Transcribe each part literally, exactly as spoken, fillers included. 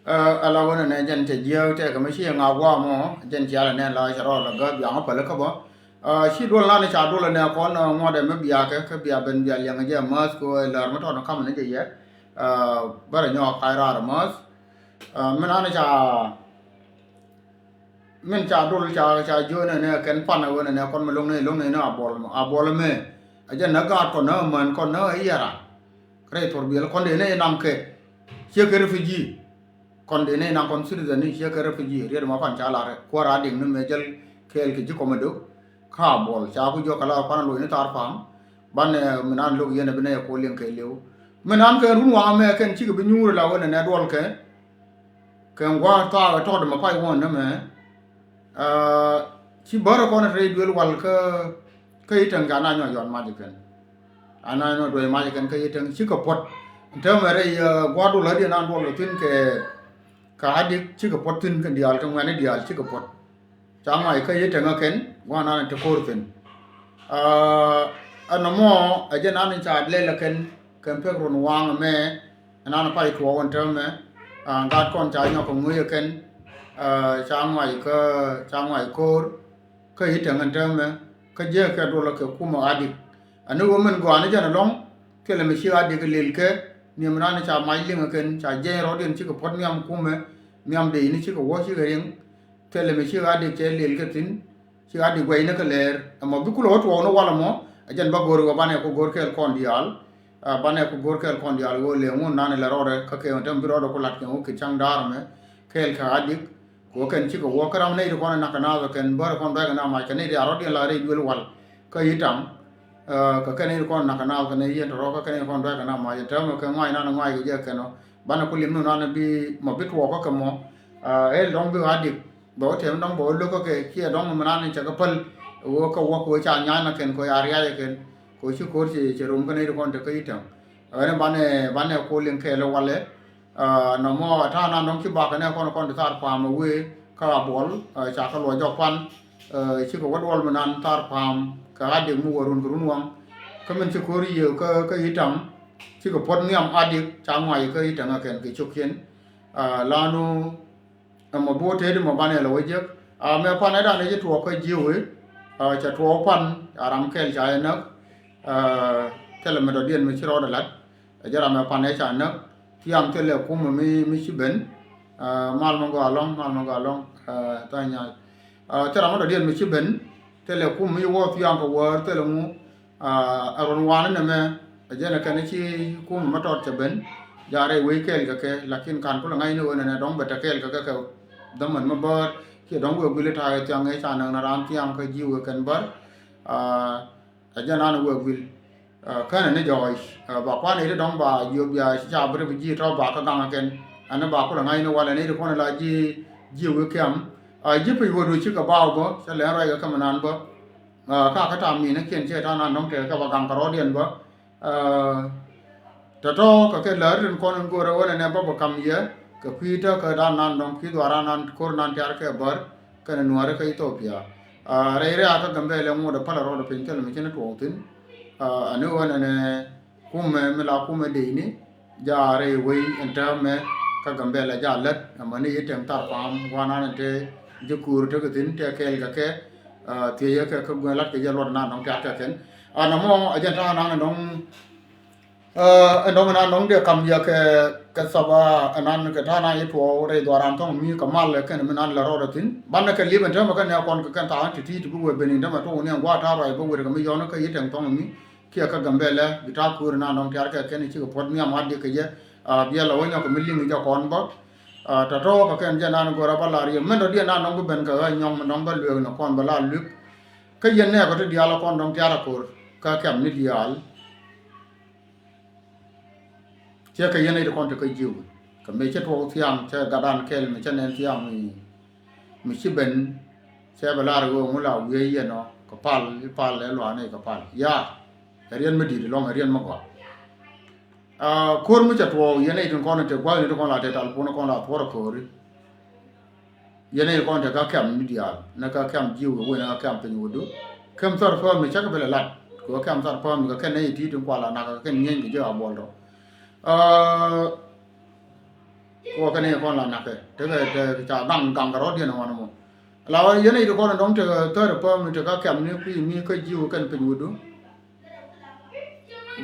Ɛ, ala wänɛ nɛ jɛn cɛ jiääk tɛkɛ mi ci ŋa guamɔ, jɛn cialɛ nɛ la cɛ rɔɔdɛ gä biaŋä päl kä bä. Ɛ, ci duɔl nan ca duɔl nɛ kɔn, ɛ, ŋuɔdɛ mi biakɛ kä bia ben bia liɛŋ jɛ mäth kɛ ɣöö lär mi tɔt ni kam ni jɛ yɛ. Ɛ, bärɛ nyɔk kac raar mäth. Ɛ, mi nan ca Min ca dol ca, ca jiö nɛ nɛ kɛn pan ɛ wä nɛ nɛ kɔn mi loŋ nɛ loŋ nɛ nɛ a buɔl mɛ, a buɔl mɛ. A jɛ nɛ gaat kɔn nɛ män kɔn nɛ a yɛra. Rɛy thor biɛl kɔn dee nɛ nam kɛ. Ciɛ kɛ refugee. Kɔn dee nɛ nam kɔn citizen ni ciɛ kɛ refugee. Riet ma pan ca lar kuɔr a diŋ ni mɛ jɛl kɛɛl kɛ ji̱ kɔmɛ do. Ka buɔl ca ku jiɔ kɛ la pan loc ni thar pam. Ban nɛ mi nan lo̱k yɛn ɛ bi nɛ yɛ kuɔ liŋ kɛ liw. Mi nan kɛ run waŋ mɛ kɛn cikɛ bi nyuur la wä nɛ nɛ duɔl kɛ. Kɛ ŋua̱a̱ thaak ɛ tɔɔt ɛmɛ pay wuɔ̱n nɛmɛ. Aa, ci bärä kɔn rɛy duel wal kä, kä Itäŋ ca na nyɔk yɔn mac kɛn. A na nyɔk duel mac kɛn kä Itäŋ cikɛ puɔt. Täämɛ rɛy, aa, gua̱a̱r duɔl ɣädiɛn an duɔl kɛ thi̱n kɛ, kɛ Adik cikɛ puɔt thi̱n kɛ diaal kɛ ŋuɛ̈ni diaal cikɛ puɔt. Ca ŋuac kä Itäŋ ɛ kɛn gua̱a̱r nan te ko̱r thi̱n. Aa, ɛn ɛmɔ ɛ jɛn an ca lɛl ɛ kɛn kɛn pek run waŋ ɛmɛ. Ɛn an pay tuɔɔk ɛn täämɛ, aa, gat kɔn ca nyɔk kɛ ŋui̱ ɛ kɛn, aa, ca ŋuac kä, ca ŋuac ko̱r kä Itäŋ ɛn täämɛ kä jiäk kɛ duɔl kɛ kumɛ Adik. Ani ɣöö min gɔaa ni jɛn ɛlɔ̱ŋ thilɛ mi ci Adik lil kɛ ni mi nan ca mac liŋ ɛ kɛn ca jiɛny rɔɔdiɛn cikɛ puɔ̱t nhiam kumɛ nhiam dee ni cikɛ wä cikɛ riŋ. Thilɛ mi ci Adik cɛ lil kɛ thi̱n. Ci Adik guɛcni kä lɛɛr ɛmɔ bi kulɛ wä tuɔɔk ni walɛ mɔ. Ɛ jɛn ba go̱r wä banɛ ku go̱r kɛɛl kɔn diaal. Aa, banɛ ku go̱r kɛɛl kɔn diaal wä lɛ ŋun nan ilɛ rɔɔdɛ kä kɛ wä tɛm bi rɔɔdɛ ku lat kɛ wä kɛ ca̱ŋ daar mɛ. Kɛɛl kɛ Adik ku wä kɛn cikɛ wä kä ram nɛy ti kɔn nak kɛ naath kɛn bärɛ kɔn duackɛ na mac kɛ nɛy ti a rɔɔdiɛn la rɛy duel wal. Kä Itäŋ, aa, kɛ kɛn nɛy ti kɔn nak kɛ naath kɛ nɛy yɛn tɔrɔ kä kɛn nɛy ti kɔn duackɛ na mac tɛmɛ kɛ ŋuac nan ŋuac kɛ jɛ kɛn ɔ. Banɛ ku lim ni nan bi mɔ bi tuɔɔk kä kɛ mɔ. Aa, ɛ lɔŋ bi Adik bɛ wä tɛm dɔ̱ŋ bɛ wä lo̱k kä kɛ kiɛ dɔ̱ŋ mi nan cɛ kɛ päl. Wä kä wä kɛ wä ca nya̱a̱n na kɛn kɛ wä ca riac kɛ kɛn kɛ wä ci ko̱r cɛ, cɛ rom kä nɛy ti kɔn te kä Itäŋ. Ɣän banɛ, banɛ ko̱ liŋ kɛɛl walɛ. Aa, nɔmɔ a ta̱a̱ nan dɔ̱ŋ ci bakɛ nɛ kɔn kɔn ti thar pa̱a̱m ɛ wee kä a buɔl, aa, ca kɛ luɔc jɔk pan. Aa, cikɛ wä duɔl mi nan thar pa̱a̱m kɛ Adik mi wä run kɛ run waŋ. Kä min ci ko̱r yiëë kä, kä Itäŋ cikɛ puɔ̱t nhiam Adik ca ŋuac kä Itäŋ ɛ kɛn kɛ cio̱kiɛn. Aa, lanu Ɛmɔ bi wä tëëdi mɔ banɛ lɛ wä jek. Aa, mɛ pan ɛ dan ɛ ci tuɔɔk kä ji̱ wee. Aa, cɛ tuɔɔk pan a ram kɛl ca ɛ näk. Aa, thilɛ mɛ dɔ̱diɛn mi ci rɔɔdɛ lat. Ɛ jɛ ram ɛ pan ɛ ca näk. Thiaŋ thilɛ kumɛ mi, mi ci ben. Aa, mal mɛ gɔaa lɔ̱ŋ, mal mɛ gɔaa lɔ̱ŋ. Aa, tha̱a̱ŋ nyaal. Aa, thilɛ ram mɛ dɔ̱diɛn mi ci ben. Thilɛ kumɛ mi wä thiaŋ kɛ wäär thilɛ ŋu. Aa, ɛ run wanɛ nɛmɛ ɛ jɛn ɛ kɛn ci kumɛ mɛ tɔt cɛ ben. Jaarɛ wec kɛɛl kɛ kɛ lakin kan kulɛ ŋa̱cni ɣöö nɛnɛ dɔ̱ŋ bɛ tɛ kɛɛl kɛ kɛ kɛ dhämän mi bäär. Kiɛ dɔ̱ŋ wëë guil i̱ ta̱a̱ ɛ thiaŋ ɛ ca näk ni raan thiaŋ kä ji̱ wëë kɛn bär. Aa, ɛ jɛn an wëë guil. Aa, känɛ ni jɔɔc. Aa, ba kuan i̱ ti dɔ̱ŋ ba jiöp bia ci ca bi ri bi ji̱ tɔ̱ ba kä gaŋ ɛ kɛn. Ɛn ni ba kulɛ ŋa̱cni walɛ ni ti kuɔn ila ji̱, ji̱ wëë kiam. Aa, ji̱ pic wä du cikɛ baw bä cɛ lɛn ruac kɛ kɛ mi nan bä. Aa, ka kä tam min kiɛn cɛ ta̱a̱ nan dɔ̱ŋ tɛkɛ kɛ ba gaŋ kɛ rɔɔdiɛn bä. Aa, tɔ̱tɔ̱ kɛ kɛ lär tin kɔn in go̱rɛ wä nɛnɛ bä bä kam yɛ kɛ kui̱ tä kä dan nan dɔ̱ŋ kui̱ dhuaran nan ko̱r nan tiar kɛ bär kɛnɛ nuäärä kä Ethiopia. Aa, rɛy rɛ̈ɛ̈kä Gambɛlɛ ŋuɔ̱t ɛ pälɛ rɔɔdɛ piny thilɛ mi ci ni tuɔɔk thi̱n. Aa, ani wä nɛnɛ kumɛ mi la kumɛ decni. Jaarɛ wec ɛn täämɛ kä Gambɛlɛ jaa lät ɛmɛ ni i̱ tɛm thar pa̱a̱m gua̱a̱r nan ɛn te ji̱ kuur tekɛ thi̱n tɛ kɛɛl kɛ kɛ. Aa, thiecä kɛ kä gua̱a̱r lat kɛ jɛ luɔt nan dɔ̱ŋ tia̱a̱ kɛ kɛn. Aa, nɔmɔ ɛ jɛn ta̱a̱ nan ɛn dɔ̱ŋ, aa, ɛn dɔ̱ŋ nan dɔ̱ŋ dee kam yɛ kɛ, kɛ thɔp, aa, ɛn nan kɛ ta̱a̱ nan i̱ tuɔɔk rɛy dhuaran thɔ̱ŋ mi kɛ mal kɛn mi nan lɛ rɔɔdɛ thi̱n. Banɛ kɛ li̱p ɛn täämɛ kɛ nɛ kɔn kɛ kɛn tha̱a̱ŋ ti̱ti̱ ti bi wee ben in täämɛ tuɔɔk ni ɛn gua̱a̱r ta̱a̱ ruac bä wër kɛ mi yɔn kä i̱ tɛm thɔ̱ŋ mi. Kiɛ kä Gambɛlɛ bi ta̱a̱ kuäär nan dɔ̱ŋ tia̱a̱r kɛ kɛn cikɛ puɔ̱t nhiam Adik kɛ jɛ. Aa, biɛl a wä nyɔk kɛ mi liŋ jɛ kɔn bä. Aa, tɔ̱tɔ̱ kɛ kɛn jɛ nan go̱rä bä lar yɛ mɛn dɔ̱diɛn nan dɔ̱ŋ bi ben kɛ ɣä nyɔŋ mi dɔ̱ŋ bä lueek ni kɔn bä lar luek. Kä yɛn nɛɛkɔ ti diaal a kɔn dɔ̱ŋ tia̱a̱r a ko̱r kä kɛm ni diaal. Ciɛ kɛ yɛn nɛy ti kɔn ti kä jiw kɛ mëë cä tuɔɔk thiaŋ cä gatdan kɛl mi cä nɛn thiaŋ mi, mi ci ben. Cɛ bɛ lar ɣöö ŋu la wiee yɛn ɔ kɛ pal i̱ pal ɛ luaak nɛy kɛ pal ya. Ɛ riɛn mi di̱i̱t ɛlɔ̱ŋ ɛ riɛn mi gɔaa. Aa, ko̱r mi cɛ tuɔɔk yɛn nɛy tin kɔn in te gua̱thni ti kɔn la te tal puɔ̱n kɔn la thuɔ̱r ɛ ko̱ri. Yɛn nɛy kɔn te kä kɛm ni diaal ni kä kɛm jiw kɛ wen kä kɛm piny wädu. Kɛm thɔr päm ni cä kɛ bɛ lɛ lat kɛ kɛm thɔr päm ni kɛ kɛn nɛy ti̱i̱t in kual la nak kɛ kɛn nyieeny kɛ ji̱ a buɔl tɔ. Aa, Kɛ wä kɛ ni kɔn la nakɛ tekɛ te ca gaŋ gaŋ kɛ rɔ̱diɛn wan mɔ. La wä yɛn i̱ ti kɔn dɔ̱ŋ tekɛ thäri päm tekɛ kɛm ni kui̱ mi kä ji̱ wä kɛn piny wä du.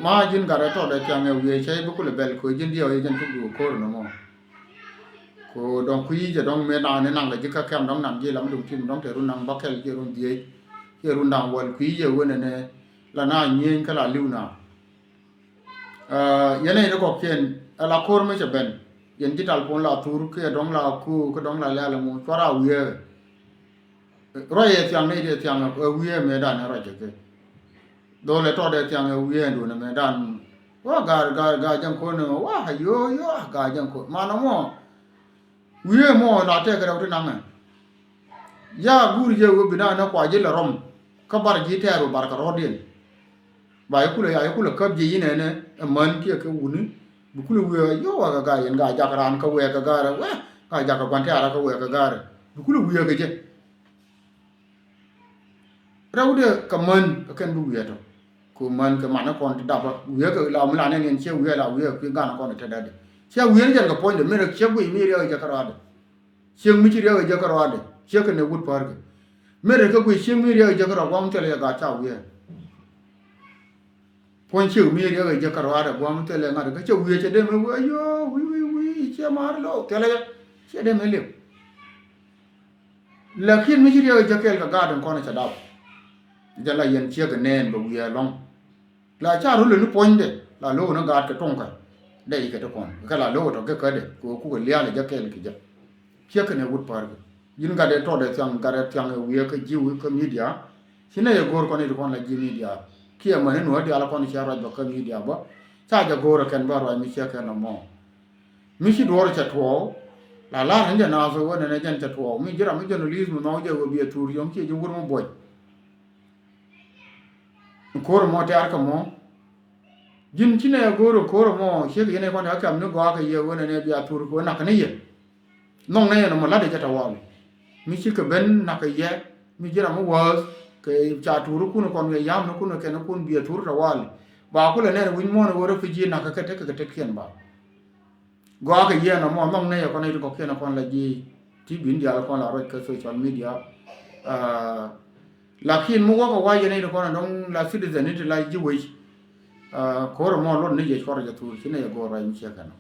Ma ji̱n gat ɛ tɔt ɛ thiaŋ ɛ wiee cɛ i̱ bi kulɛ bɛl kɛ ji̱n diɛw i̱ jɛn tuk du ko̱r ni mɔ. Ko dɔŋ kui̱ jɛ dɔŋ mëë naŋ ni naŋ kɛ ji̱ kä kɛm dɔŋ naŋ ji̱ lam duŋ tim dɔŋ te run naŋ bäkɛl ji̱ run dhieec ji̱ run daŋ wäl kui̱ jɛ wen ɛnɛ la na nyieny kä la li̱w na. Yɛn nɛy ti kɔkiɛn ɛ la ko̱r mi cɛ ben yɛn ji̱ tal puɔ̱n la thur kiɛ dɔŋ la ko̱o̱k kä dɔŋ la lɛl ɛŋu cuara wiee. Ruac ɛ thiaŋ nɛy ti ɛ thiaŋ ɛ wiee mëë dan ɛ ruac ɛ kɛ. Dho̱l ɛ tɔt ɛ thiaŋ ɛ wiee ɛn duun ɛmɛ dan. Wa gaar gaar gaar jɛn ko̱n ɛmɛ wa yo yo gaar jɛn ko̱n man ɛmɔ. Wiee mɔ la tɛk rɛw ti naŋɛ. Ya guur jɛ wee bi na ni kua ji̱ lɛ rɔm kä bar ji̱ tɛɛr wee bar kɛ rɔɔdiɛn. Ba yɛ kulɛ ya yɛ kulɛ käp ji̱ yinɛ ni ɛ män kiɛ kɛ wuni. Bi kulɛ wiee yo wa kɛ gaar yɛn gaar jak raan kä wɛɛk kɛ gaar ɛ wɛ gaar jak kɛ gua̱n tɛɛr kä wɛɛk kɛ gaar ɛ bi kulɛ wiee kɛ jɛ. Rɛwdɛ kɛ män kɛ kɛn bi wiee tɔ. Ku män kɛ man kɔn ti dapä wiee kɛ la mi la nɛn yɛn ciɛ wiee la wiee kui̱ gan kɔn ti tɛt dädɛ. Ciɛ wiee ni jɛn kɛ puɔ̱nydɛ mi rɛ ciɛ guiy mi riɛk jɛ kärɔadɛ. Ciek mi ci riɛk jɛ kärɔadɛ ciɛ kɛ nɛ wut pärkɛ. Mi rɛ kɛ guiy ciek mi riɛk jɛ kärɔa guam thilɛ yɛ gat ca wiee. Puɔ̱ny ciek mi riɛk jɛ kärɔadɛ guam thilɛ ŋa̱t kä cɛ wiee cɛ dee mi wiee yoo wi̱i̱ wi̱i̱ wi̱i̱ ciɛ maar lo̱w thilɛ yɛ ciɛ dee mi liep. Lakin mi ci riɛk jɛ kɛɛl kɛ gaat in kɔn cɛ dap. Jɛ la yɛn ciek kɛ nɛɛn bɛ wiee ɛlɔ̱ŋ. La ca rol ni puɔ̱nydɛ la lo̱k ni gaat kɛ to̱ŋ kɛ dee ikɛ ti kɔn kɛ la lo̱k tɔ kɛ kädɛ kɛ kukɛ liaal jɛ kɛɛl kɛ jɛ. Ciek kɛ nɛ wut pa̱r kɛ ji̱n gat dee tɔt dee thiaŋ gat dee thiaŋ ɛ wiee kä ji̱ wi̱i̱ kä midia. Ci nɛ yɛ go̱o̱r kɔn i̱ ti kɔn la ji̱ midia kiɛ män in wä diaal kɔn cia ruac bä kä midia bä. Ca jɛ go̱o̱r ɛ kɛn bä ruac mi ciek kɛn ɔmɔ. Mi ci duɔ̱ɔ̱r cɛ tuɔɔk la la̱r ni jɛ naath wen ɛn ɛ jɛn cɛ tuɔɔk mi ji̱ ram mi journalist mi nhɔk jɛ wee biɛ thuur yom ciɛ ji̱ wur mi buɔc. Ko̱r mɔ tɛ̈r kɛ mɔ ji̱n ci nɛ go̱o̱r ko̱r mɔ ciek yɛn ɛ kɔn ɛ kɛm ni gɔaa kɛ yɛ wen ɛn ɛ bia thuur kɛ wen nak ni yɛ. Nhɔk nɛ yɛn mɔ la̱t ɛ jɛ tɛ wal mi ci kɛ ben nak kɛ yɛ mi ji̱ ram mi wäth kɛ ca tuur kun kɔn kɛ yam ni kun kɛn kun biɛ thuur tɛ wal. Ba kulɛ nɛn wi̱ny muɔ̱n ɛ wee refugee nak kɛ kɛ tek kɛ tek kiɛn ba. Gɔaa kɛ yɛn ɛmɔ nhɔk nɛy ɛ kɔn ɛ ti kɔkiɛn ɛ kɔn la ji̱ ti bi̱n diaal ɛ kɔn la ruac kä social media. Lakin mi wäkɛ wa̱c yɛn ɛ ti kɔn ɛ dɔ̱ŋ la citizen ni ti la ji̱ wec. Ko̱r ɛmɔ luɔt ni yɛ cuɔr jɛ thur ci nɛy ɛ go̱o̱r ruac mi ciɛ kɛn ɔ.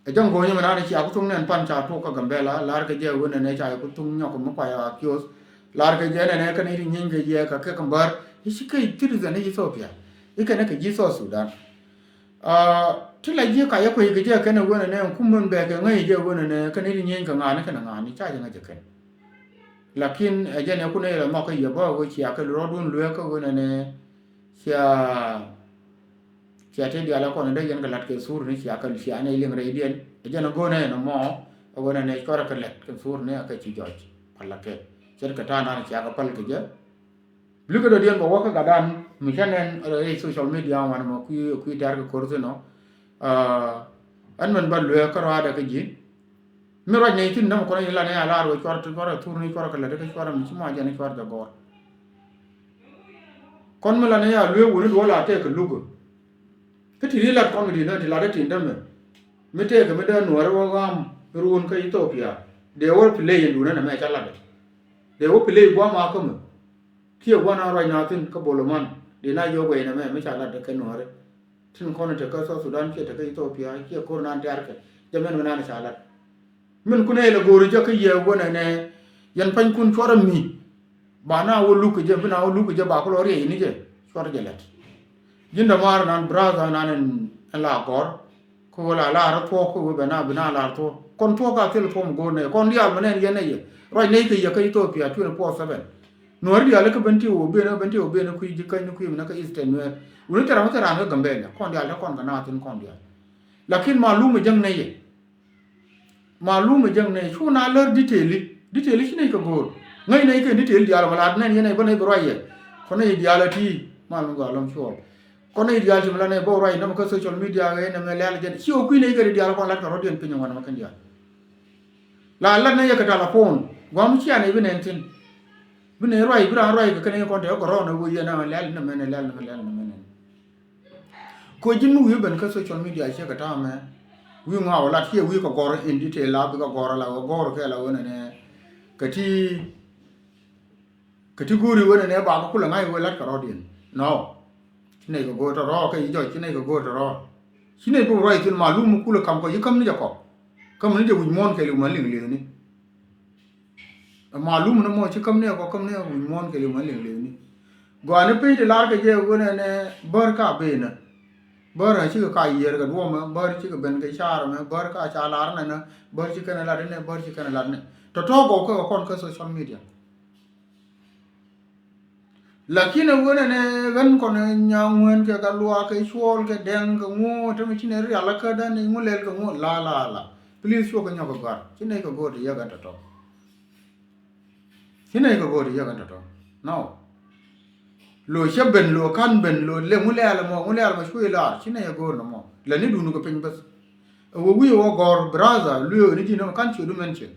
Ɛ jɔ̱ŋ go̱o̱nyä mi naan cia ku thuŋ nɛn pan ca tuɔk kä Gambɛla lar kɛ jɛ wen ɛnɛ ca ku thuŋ nyɔk mi kuay a kios. Lar kɛ jɛ nɛnɛ kɛn i̱ ti nyieeny kɛ jɛ kɛ kɛ Gambɛr i̱ ci kɛ citizen i̱ Ethiopia i̱ kɛn kɛ ji̱ South Sudan. Ti la ji̱ ka yɛ kuec kɛ jɛ kɛn wen ɛnɛ kum min bɛ kɛ ŋäc jɛ wen ɛnɛ kɛn i̱ ti nyieeny kɛ ŋa̱ni kɛn ŋa̱ni ca jɛ ŋäc jɛ kɛn. Lakin ɛ jɛn ɛ kun ɛ lɛ mɔk kä yɛ bä wee cia kɛ rɔɔdun lueek kä wen ɛnɛ cia cia te diaal ɛ kɔn ɛ dee yɛn kɛ la̱t kɛ thurni cia kɛ cia nɛ liŋ rɛydiɛn ɛ jɛn ɛ go̱o̱nɛ ɛn ɛmɔ ɛ wen ɛnɛ cuarɛ kɛ lɛt kɛ thurni ɛ kɛ ci jɔc pal la kɛ ce̱tkɛ ta̱a̱ nan cia kɛ pal kɛ jɛ. Blikɛ dɔ̱diɛn bɛ wä kä gatdan mi cä nɛn rɛy social media wan mɔ kui̱ kui̱ tɛ̈r kɛ ko̱r thi̱n ɔ. Ɛn mɛn bä lueek kä rɔaadɛ kä ji̱. Mi ruac nɛy thi̱n dämɛ kɔn i̱ la nɛy a laar wee cuarɛ ti cuarɛ thurni cuarɛ kɛ lät kä cuarɛ mi ci mɔ a jɛn cuarɛ jɛ gɔɔr. Kɔn mi la nɛy a lueek wuni duɔl a tɛk kɛ lukä. Kä ti ri lat kɔn kɛ di̱t nä ti lat ɛ tin dämɛ. Mi tɛk kɛ mi dee nuɔɔri wä ɣam ruun kä Ethiopia dee wä play in duunä nɛ mɛ ca lat ɛ. Dee wä play guam a kä mɛ. Kiɛ gua̱n a ruac na thi̱n kä boloman dee na yio̱k wɛy nɛ mɛ mi ca lat ɛ kɛ nuɔɔri. Tin kɔn te kä South Sudan kiɛ te kä Ethiopia kiɛ ko̱r nan tɛ̈r kɛ jɛ mɛn mi nan ca lat. Min kun ɛ lɛ go̱o̱ri jɛ kä yɛ wä nɛ nɛ yɛn pa̱nykun cuɔrɛ mi. Ba na wä luk kɛ jɛ bi na wä luk kɛ jɛ ba kulɔ riɛy ni jɛ cuɔrɛ jɛ lɛt. Ji̱n dämaar nan brother nan ɛn la gɔr. Kä wä la lar thuɔk kä wä bɛ na bi na lar thuɔk kɔn thuɔk ka thil thuɔm go̱o̱r nɛ kɔn diaal mɛ nɛn yɛn nɛ yɛ ruac nɛy kɛ yɛ kä Ethiopia twenty four seven. Nuɔ̱ɔ̱ri diaal kä ben ti wä ben ben ti wä ben kui̱ ji̱ käny ni kui̱ mi na kä Eastern Nuer wuni thil ram thil ran kä Gambɛla kɔn diaal te kɔn kɛ na thin kɔn diaal. Lakin ma lumɛ jäŋ nɛy yɛ. Ma lumɛ jäŋ nɛy cu na lär diteli diteli ci nɛy kɛ go̱o̱r. Ŋäc nɛy kɛ diteli diaal ma laat nɛn yɛn nɛy bä nɛy bi ruac yɛ. Kɔn nɛy diaal a ti ma lumɛ gɔaa lɔm cuɔl. Kɔn nɛy diaal ti mi la nɛy bä ruac nɛmɛ kä social media ɣɛ nɛmɛ lɛl jɛn ci ɣä kui̱ nɛy kɛ diaal kɔn lat kɛ rɔ̱diɛn piny ŋuan mɛ kɛn diaal. La lat nɛy yɛ kɛ telephone guam cia nɛy bi nɛn thin. Bi nɛy ruac bi raan ruac kɛ kɛn nɛy kɔn te ɣä gɔrɔn ɛ wee yɛn nɛmɛ lɛl nɛmɛ nɛ lɛl nɛmɛ lɛl nɛmɛ nɛn. Ko ji̱n mi wi̱i̱ ben kä social media ciɛ kɛ ta̱a̱ mɛ. Wi̱i̱ ŋɔak wä lat ciɛ wi̱i̱ kɛ gɔr in detail la bikɛ gɔr la wä gɔr kɛ la wä nɛnɛ. Kɛ ti kɛ ti go̱o̱ri wä nɛnɛ ba kɛ kulɛ ŋa̱c wä lat kɛ rɔɔdiɛn. No. Ci nɛy kɛ go̱o̱r tɔ̱ rɔɔk kɛ yi jɔc ci nɛy kɛ go̱o̱r tɔ̱ rɔɔk. Ci nɛy bä ruac thi̱n malum mi kulɛ kam kɔ yi käm ni jɛ kɔ. Käm ni jɛ wi̱c muɔ̱ɔ̱n kɛ liw ma liŋ liethni. Malum ni mɔ ci käm ni kɔ käm ni wi̱c muɔ̱ɔ̱n kɛ liw ma liŋ liethni. Gɔaa ni piny ti lar kɛ jɛ wä nɛnɛ bär ka benä. Bär a cikɛ ka yiër kɛ duɔmɛ bär cikɛ ben kɛ car mɛ bär ka ca lar nɛnɛ bär ci kɛn lat nɛ bär ci kɛn lat nɛ. Tɔ̱tɔ̱ gɔw kɛ kɛ kɔn kä social media. Lakin ɛ wen ɛn ɛ ɣän kɔn ɛ nyaŋ wen kɛ ka luaak kɛ cuɔl kɛ dɛŋ kɛ ŋu tɛmɛ ci nɛ rial kä dan ɛ ŋu lɛl kɛ ŋu la la la. Please cuɔ kɛ nyɔk kɛ gɔ̱a̱r ci nɛ kɛ go̱o̱r ti yɛ ɣän tɔ̱tɔ̱. Ci nɛ kɛ go̱o̱r ti yɛ ɣän tɔ̱tɔ̱. No. Lo cä ben lo kan ben lo lɛ ŋu lɛl mɔ ŋu lɛl mɔ cuɔ ilar ci nɛ kɛ go̱o̱r nɔ mɔ lɛ ni dun kɛ piny bäth. Ɛ wä wi̱i̱ wä gɔ̱r brother luee ni ji̱n nɔmɔ kan ciöt du mention.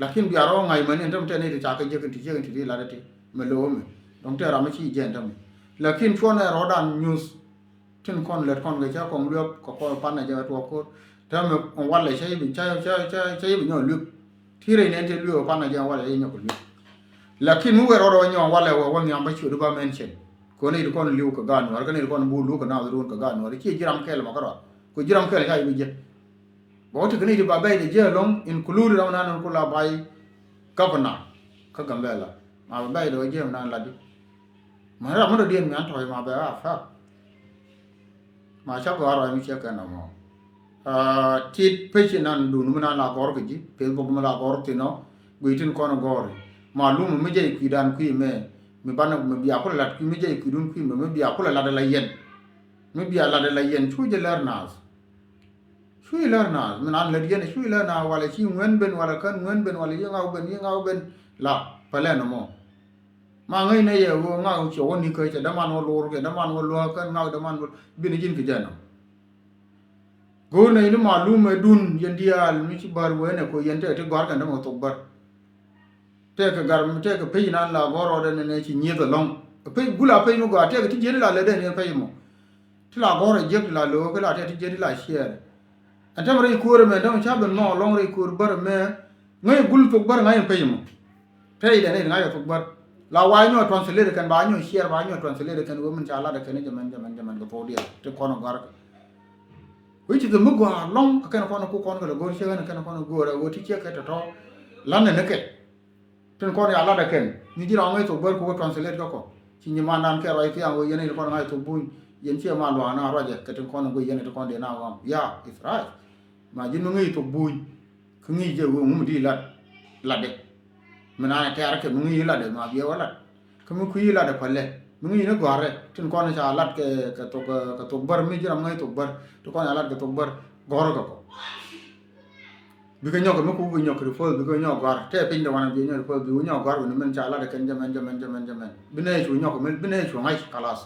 Lakin bia rɔ ŋa̱c mani ɛn tämɛ tɛn ni ti ca kɛ jiäk in ti jiäk in ti ti lat ɛ ti mɛ lo̱o̱ mi dɔ̱ŋ tɛn ram mi ci jɛ ɛn tämɛ. Lakin cuɔn ɛ rɔ̱dan nyuth tin kɔn lɛt kɔn kɛ cä kɔn luɛp kɛ kɔn pan ɛ jɛ ɛ tuɔk ko̱r tämɛ ɛn walɛ cä i̱ bi cä cä cä cä i̱ bi nyɔk luɛp. Ti rɛy nɛn ti luɛp ɛ pan ɛ jɛ ɛn walɛ cä i̱ nyɔk luɛp. Lakin mi wee rɔ̱dɔ wä nyɔk walɛ wä wä nhiam bä ciöt du ba mention. Kɔn i̱ ti kɔn li̱w kɛ gaat nuɔr kɛn i̱ ti kɔn bu luɔk kɛ naath ruɔ̱n kɛ gaat nuɔr ci ji̱ ram kɛl mɔ kärɔa. Ku ji̱ ram kɛl ca i̱ bi jiɛ. Bä wä ti kɛ ni ti ba bɛy de jiɛ ɛlɔ̱ŋ include ram nan ku la bay governor kä Gambela. Ma ba bɛy de wä jiɛ nan la di. Ma ram mi dɔ diɛn mi an tɔy ma bɛ a fak. Ma ca gɔ̱a̱r rɔy mi ciɛ kɛn ɔmɔ. Aa, tit pec inan dun mi nan la gɔ̱r kɛ ji̱, Facebook mi la gɔ̱r thin ɔ, guiy tin kɔn gɔ̱r. Ma lum mi jɛ kui̱dan kui̱ mɛ, mi banɛ mi bia kulɛ lat kui̱ mi jɛ kui̱dun kui̱ mɛ, mi bia kulɛ lat ala yɛn. Mi bia lat ala yɛn cu jɛ lɛr naath. Cu jɛ lɛr naath mi nan lät yɛn cu jɛ lɛr naath walɛ ci ŋuɛn ben walɛ kän ŋuɛn ben walɛ yi ŋaw ben yi ŋaw ben. La pɛlɛ nɔmɔ. Ma ŋäcnɛ yɛ ɣöö ŋak ciɛ wä nikä cɛ däman wä lor kɛ däman wä luäk kän ŋak däman wä bin ji̱n kɛ jɛ nɔm. Go̱o̱r nɛy ni malum ɛ dun yɛn diaal mi ci bär wee nɛ ko yɛn tɛk ti gɔ̱a̱r kɛn dämɛ thok bär. Tɛk kɛ gar mi tɛk kɛ pec inan la gɔ̱r rɔɔdɛ nɛnɛ ci nyieth ɛlɔ̱ŋ. Pec gula pec mi gɔaa tɛk kɛ ti jiɛn ila lɛ dɛn yɛn pec mɔ. Ti la gɔ̱r rɛ jiäk ti la lo̱o̱k ki la tɛt ti jiäk ti la ciɛɛr. Ɛn tɛm rɛy kuäär ɛmɛ tɛm ca ben mɔ lɔŋ rɛy kuäär bär ɛmɛ. Ŋäc gul thok bär ŋa̱c ɛn pec ɛmɔ. Pɛc dɛn i̱ ŋa̱c ɛ thok bär. La wa nyɔ translate kɛn ba nyɔ ciɛɛr ba nyɔ translate kɛn wä min ca lat ɛ kɛn jɛ mɛn jɛ mɛn jɛ mɛn kɛ thok diɛn ti kɔn gɔ̱a̱r kɛ. Wi̱c ci thok mi gɔ̱a̱r lɔŋ kɛ kɛn kɔn ku kɔn kɛ lɛ go̱r ciek ɛn kɛn kɔn go̱o̱r ɛ wä ti ciek kɛ tɔ̱tɔ̱. Lan ɛn kɛ. Tin kɔn ya lat ɛ kɛn ni ji̱ ram ŋäc thok bär ku wä translate kä kɔ. Ci nyimandan kɛ ruac thiaŋ wä yɛn i̱ kɔn ŋa̱c thok buny yɛn ciɛ ma luaak na ruacɛ kɛ tin kɔn ŋuec yɛn i̱ ti kɔn dee na ɣɔm. Ya, it's right. Ma ji̱n mi ŋäc thok buny kä ŋi̱i̱c jɛ wä ŋum di lat latdɛ. Mi na tɛɛr kɛ mi ŋi̱i̱c latdɛ ma biɛ wä lat. Kä mi kui̱ latdɛ pälɛ mi ŋi̱i̱c ni gɔ̱a̱rɛ tin kɔn ca lat kɛ kɛ thok kɛ thok bär mi ji̱ ram ŋäc thok bär ti kɔn ca lat kɛ thok bär gɔ̱rä kɛ kɔ. Bikɛ nyɔk mi ku bikɛ nyɔk refer bikɛ nyɔk gɔ̱a̱r tɛ piny de wan bi nyɔk refer bi nyɔk gɔ̱a̱r wini min ca lat kɛn jɛ mɛn jɛ mɛn jɛ mɛn jɛ mɛn bi nɛ cu nyɔk mi bi nɛ cu ŋa̱c kalas.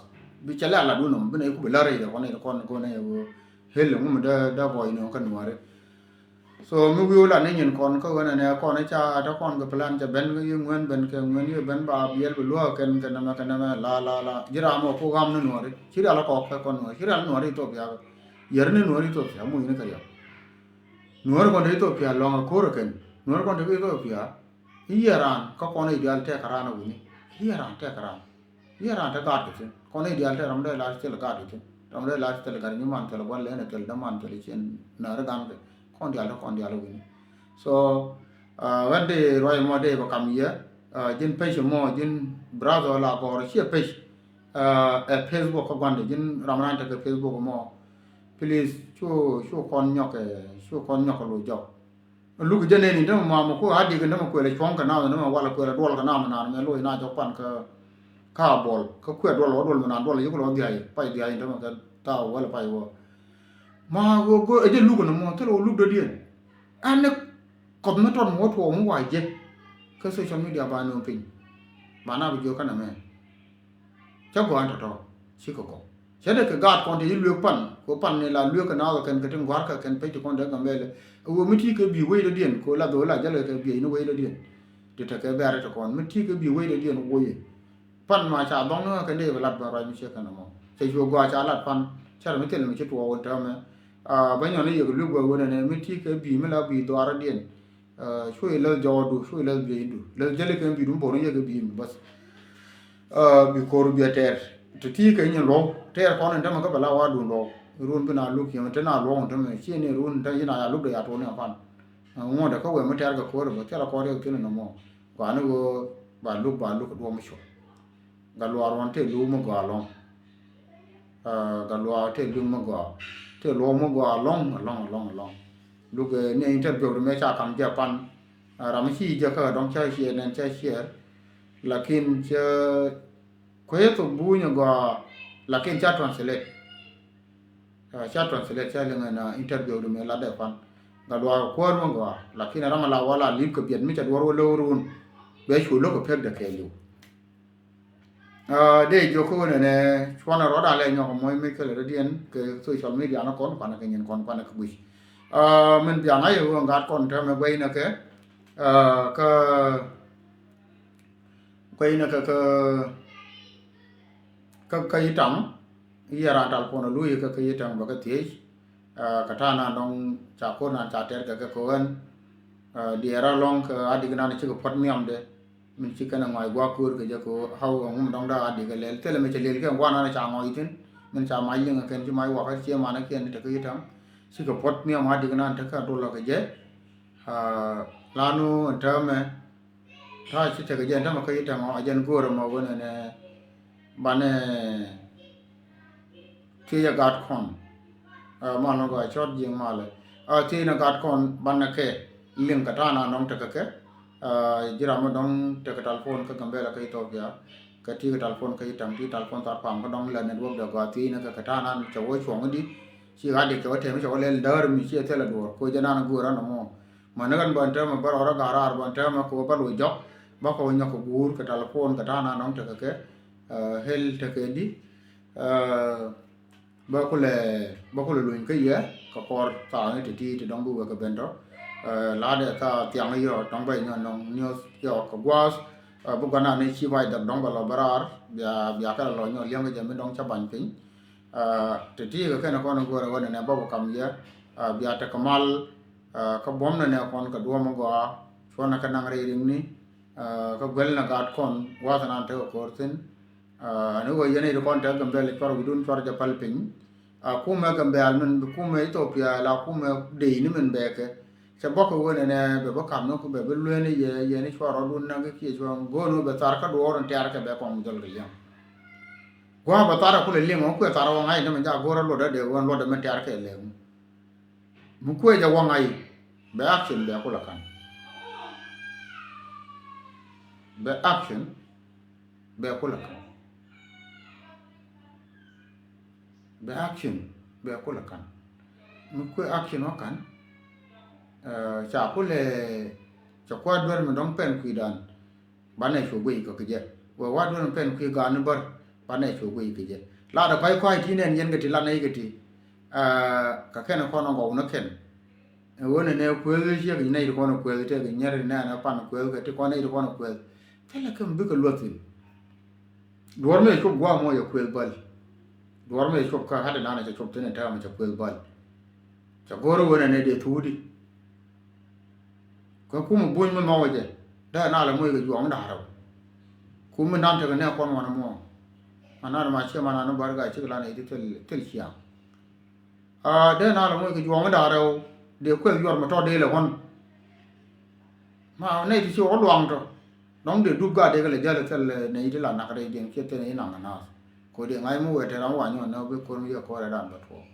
Bi cɛ lɛ lat wunum bi nɛ ku bi lär rɛy de kɔn i̱ kɔn kɔn i̱ wä hel ŋum dee dee bɔy nɔ kä nuɔri. So mi wi̱i̱ wä lat ni nyin kɔn kä ɣän ɛnɛ kɔn i̱ ca te kɔn kɛ plan cɛ ben kä yi ŋuɛn ben kɛ ŋuɛn yi ben ba biɛl bi luäk kɛn kɛ nɛmɛ kɛ nɛmɛ la la la ji̱ ram ɔ ku ɣam ni nuɔri ci rial kɔk kɛ kɔn nuɔri ci rial nuɔri Ethiopia. Yɛr ni nuɔri Ethiopia muc ni kɛ rial. Nuɔ̱ɔ̱r kɔn te Ethiopia lɔ̱ŋ a ko̱r a kɛn nuɔ̱ɔ̱r kɔn te Ethiopia. I̱ yɛ raan kä kɔn i̱ diaal tɛk a raan a wi̱ni i̱ yɛ raan tɛk a raan. I̱ yɛ raan te gaat kɛ thi̱n kɔn i̱ diaal tɛk ram dee la̱r thil gaat kɛ thi̱n ram dee la̱r thil gaat nyi man thil gua̱n lɛn a thil däman thil cien nääri gan kɛ kɔn diaal te kɔn diaal a wi̱ni. So ɣän dee ruac mɔ dee bɛ kam yɛ ji̱n pec mɔ ji̱n brother la gɔɔr ciɛ pec. Ɛ Facebook kä gua̱n dee ji̱n ram raan tekɛ Facebook mɔ. Please cu cu kɔn nyɔk cu kɔn nyɔk lo jɔk. Luk jɛ neni dämɛ ma mɛ ku a dik dämɛ kuɛlɛ cuɔ̱ŋ kɛ nam dämɛ walɛ kuɛlɛ duɔl kɛ nam nan mɛ loc na jɔk pan kä ka buɔl kä kuɛ duɔl wä duɔl mɛ nan duɔl yik lɔ dhiay pay dhiay dämɛ kɛ thaw walɛ pay wä. Ma wä go̱ ɛ jɛ luk ni mɔ thil wä luk dɔ̱diɛn. Ɛn ni kɔth mi tɔt mi wä tuɔɔk mi wa jɛ kä social media ba nööŋ piny. Ba na bi jiök kɛn ɛmɛ. Cä gɔ̱a̱n tɔ̱tɔ̱ cikɛ kɔk cä dee kɛ gaat kɔn ti ci luek pan kɛ pan ni la luek kɛ naath kɛ kɛn kɛ tin gua̱r kɛ kɛn pec ti kɔn dee Gambɛlɛ. Ɛ wee mi ti kɛ bi wec dɔ̱diɛn kɛ la dhol la jäl kɛ bi ni wec dɔ̱diɛn. Ti tekɛ bɛ̈ɛ̈r ti kɔn mi ti kɛ bi wec dɔ̱diɛn woc. Pan ma ca dhɔŋ ni ɣä kɛn dee bɛ lat bä ruac mi ciek kɛn ɛmɔ cɛ cuɛ gɔaa ca lat pan. Carɛ mi thilɛ mi ci tuɔɔk wun täämɛ. Aa, bä nyɔn i̱ yek luek wee wen ɛnɛ mi ti kɛ bi̱i̱ mi la bi̱i̱ dhuaarä diɛn. Aa, cuɛ läth jɔɔdu, cuɛ läth bieydu. Läth jäli kɛ bi̱i̱du mi bo̱r ni yek kɛ bi̱i̱ mi bäth. Aa, bi ko̱r biɛ tɛɛr. Ti ti kɛ nyin luɔ̱w. Tɛɛr kɔn in tämɛ kä bɛ la wa̱a̱ duun luɔ̱w. Run bi na luk yɛmɛ te na luɔ̱w in tämɛ. Ci ni run in tämɛ ci na ya luk dee ya tuɔɔk ni a pan. Aa, ŋuɔ̱t dee kä wee mi tɛɛr kɛ ko̱r bä thilɛ kɔn riɛk thilɛ nɔmɔ. Gɔaa ni ɣöö ba luk, ba luk kɛ duɔ̱ɔ̱p mi cuɔ̱. Gatluak ruɔ̱n tëë luɔ̱k mi gɔaa ɛlɔ̱ŋ. Aa, Gatluak tëë luɔ̱k mi gɔaa. Tëë luɔ̱k mi gɔaa ɛlɔ̱ŋ, ɛlɔ̱ŋ, ɛlɔ̱ŋ, ɛlɔ̱ŋ. Luk, ɛ, ni interview ri mëë ca ka̱m jɛ pan. Aa, ram mi ci jɛ kä dɔ̱ŋ cä ciɛ nɛn cä ciɛ. Lakin cä kuec thok buny gɔaa, lakin ca translate. Aa, ca translate ca liŋ ɛn, aa, interview ri mëë lat dɛ pan. Gatluak kuäär mi gɔaa, lakin ram mi la wä la lip kɛ biɛt mi ca duɔr wä lo̱w run. Bɛ cu lo̱k kɛ pek dɛ kɛɛliw. Aa, dee jiök kä ɣöö nɛnɛ cuɔnɛ rɔɔdan lɛ nyɔk mɔc mi kɛlɛ rɔ̱diɛn kɛ social media ni kɔn kuanɛ kɛ nyin kɔn kuanɛ kɛ guic. Aa, min bia ŋa̱c ɣöö ŋa̱t kɔn täämɛ guɛcnɛ kɛ, aa, kä guɛcnɛ kɛ kä kä kä yi taŋ. Yi raan tal puɔn a luyi kä kä yi taŋ bä kä thiec. Aa, kɛ ta̱a̱ nan dɔ̱ŋ ca ko̱r nan ca tɛr kɛ kɛ kɛ ɣän. Aa, diɛɛr alɔ̱ŋ kɛ adik nan cikɛ puɔ̱t nhiamdɛ. Min ci kɛn a ŋɔac gua̱a̱k köör kɛ jɛ kɛ ɣöö how ɛŋu mi dɔ̱ŋ da̱a̱k a dik ɛ lɛl. Thilɛ mi cɛ lël kɛ ŋuan an ca ŋɔc thi̱n. Min ca mac liŋ ɛ kɛn ci mac wakä cie man ɛ kiɛn tekɛ i̱ täm. Cikɛ puɔ̱t nhiam a dik nan tekɛ a dol ɔ kɛ jɛ. Aa, lanu ɛn täämɛ. Ta̱a̱ ci tekɛ jɛ ɛn täämɛ kä i̱ täm ɔ a jɛn go̱o̱r ɛmɔ wen ɛnɛ. Banɛ thiec ɛ gat kɔn. Aa, mal ni gɔaa cɔt ji̱ malɛ. Aa, thiec ni gat kɔn banɛ kɛ liŋ kɛ ta̱a̱ na nɔŋ tekɛ kɛ. Aa, ji̱ ram mi dɔ̱ŋ tekɛ talpon kä Gambɛla kä Ethiopia. Kɛ ti kɛ talpon kä i̱ ta̱ŋ ti talpon thar pam kä dɔ̱ŋ lɛ network dɛ gɔaa thiec ni kɛ kɛ ta̱a̱ na cɛ wä cuɔ̱ŋ i̱di. Ci ɣa̱t dee cɛ wä tɛm cɛ wä lɛl däär mi ci ɛ thilɛ duɔ̱ɔ̱r koc jɛ nan go̱o̱r an ɛmɔ. Mani ɣän bän täämɛ bä rɔɔdä ga̱r raar bän täämɛ kɛ ɣöö bä loc jɔk bä kɛ ɣöö nyɔk kɛ guur kɛ talpon kɛ ta̱a̱ na nɔŋ tekɛ kɛ. Aa, hel tekɛ di. Aa, bä kulɛ, bä kulɛ luny kä yɛ kɛ kɔr thaakni ti ti ti dɔ̱ŋ bi wek kɛ ben tɔ. Aa, la̱tdɛ thaa thiaŋ yɔ dɔ̱ŋ bä nyɔ nɔŋ niɔth yɔ kɛ gua̱a̱th. Aa, bi gua̱n ani ci bac däk dɔ̱ŋ bä lɔ bä raar bia, bia kɛ lɔ nyɔ liɛŋ kɛ jɛ mi dɔ̱ŋ cä bany piny. Aa, ti ti kɛ kɛn kɔn go̱o̱rɛ wä nɛnɛ bä bä kam yɛ. Aa, bia tekɛ mal. Aa, kä buɔ̱m nɛnɛ kɔn kɛ duɔ̱ɔ̱m gɔaa cuɔ̱nɛ kɛ naŋ rɛy riŋni. Aa, kä guɛl nɛ gat kɔn gua̱a̱th nan tekɛ ko̱r thi̱n. Aa, ni wä yɛn i̱ ti kɔn tekɛ Gambɛl cuarɛ wi̱dun cuarɛ jɛ päl piny. Aa, kumɛ Gambɛl min kumɛ Ethiopia la kumɛ dey ni min bɛɛkɛ. Cɛ bɔk kɛ wen ɛnɛ bɛ bä kam ni ku bɛ bi lueeni yɛ yɛn i̱ cuarɛ rɔɔdun näk i̱ kiɛ cuarɛ go̱o̱n wä bɛ thar kä duɔɔr in tɛ̈r kɛ bɛ kɔn mi jɔl kɛ liɛŋ. Gua̱a̱ bɛ thar ɛ kulɛ liŋ ɔ kuɛ thar ɛ wä ŋa̱c ni mɛ jaak go̱o̱r ɛ luɔt ɛ dee ɣöö ɛn luɔt ɛ mɛ tɛ̈r kɛ lɛɛk mi. Mi kuɛ jɛ wä ŋa̱c bɛ action bɛ kulɛ ka̱n. Bɛ action bɛ kulɛ ka̱n. Bɛ action bɛ kulɛ ka̱n. Mi kuɛ action wä ka̱n. Aa, ca kulɛ cɛ kua̱r duer mi dɔ̱ŋ pɛn kui̱dan. Banɛ cu guic kɛ kɛ jɛ. Wee wa duɔ̱n pɛn kui̱ ga̱a̱n ni bär. Banɛ cu guic kɛ jɛ. Latdɛ kɔc kɔc ti nɛn yɛn kɛ ti lat nɛy kɛ ti. Aa, kɛ kɛn kɔn ɛ gɔw ni kɛn. Ɛ ɣöö nɛ nɛ kuëth ciek nɛy ti kɔn ɛ kuëth tëëk nyɛr nɛn ɛ pan kuëth kɛ ti kɔn nɛy ti kɔn ɛ kuëth. Thilɛ kɛm bikɛ luɔth thi̱n. Duɔ̱ɔ̱r mi cɛ cop gua̱a̱m mɔ yɛ kuëth bäl. Duɔ̱ɔ̱r mi cɛ cop kä ha̱t inan cɛ cop thi̱n ɛ täämɛ cɛ kuëth bäl. Cɛ go̱o̱r ɛ ɣöö nɛ nɛ dee thuuti. Kä kumɛ buny mi nhɔk jɛ dee na lɛ moc kɛ juɔ̱ɔ̱ŋ da̱ŋ rɛw. Kumɛ nan tekɛ nɛ kɔn wanɛ mɔ. Anan ma ciɛ ma nan ni bär ka cik lan i̱ ti thil, thil ciaŋ. Aa, dee na lɛ moc kɛ juɔ̱ɔ̱ŋ da̱ŋ rɛw dee kueth yuɔr mi tɔ dee lɛ ɣɔn. Ma nɛy ti ci wä luaŋ tɔ. Dɔ̱ŋ dee dup gat dee kɛ lɛ jäl thil nɛy ti la nak rɛy diɛn ciɛ thil nɛy naŋ kɛ naath. Kɛ dee ŋa̱c mi wee te ram wa nyɔn nɛ bi ko̱r mi yɛ kɔrɛ dan bä tuɔɔk.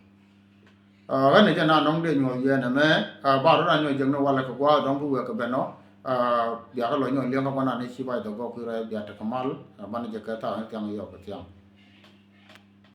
Aa, ɣän ni jɛ na nɔŋ dee nyuɔth yɛn ɛmɛ, aa, ba rɔ na nyuɔth jek ni walɛ kɛ gua̱a̱th dɔ̱ŋ bi wek kɛ ben nɔ. Aa, biakɛ lɔ nyuɔth liɛŋ kä gua̱n na ni ci bac dhɔk gɔk kui̱ rɛy bia tekɛ mal, aa, banɛ jɛ kɛ thaak ni thiaŋ yɔk kɛ thiaŋ.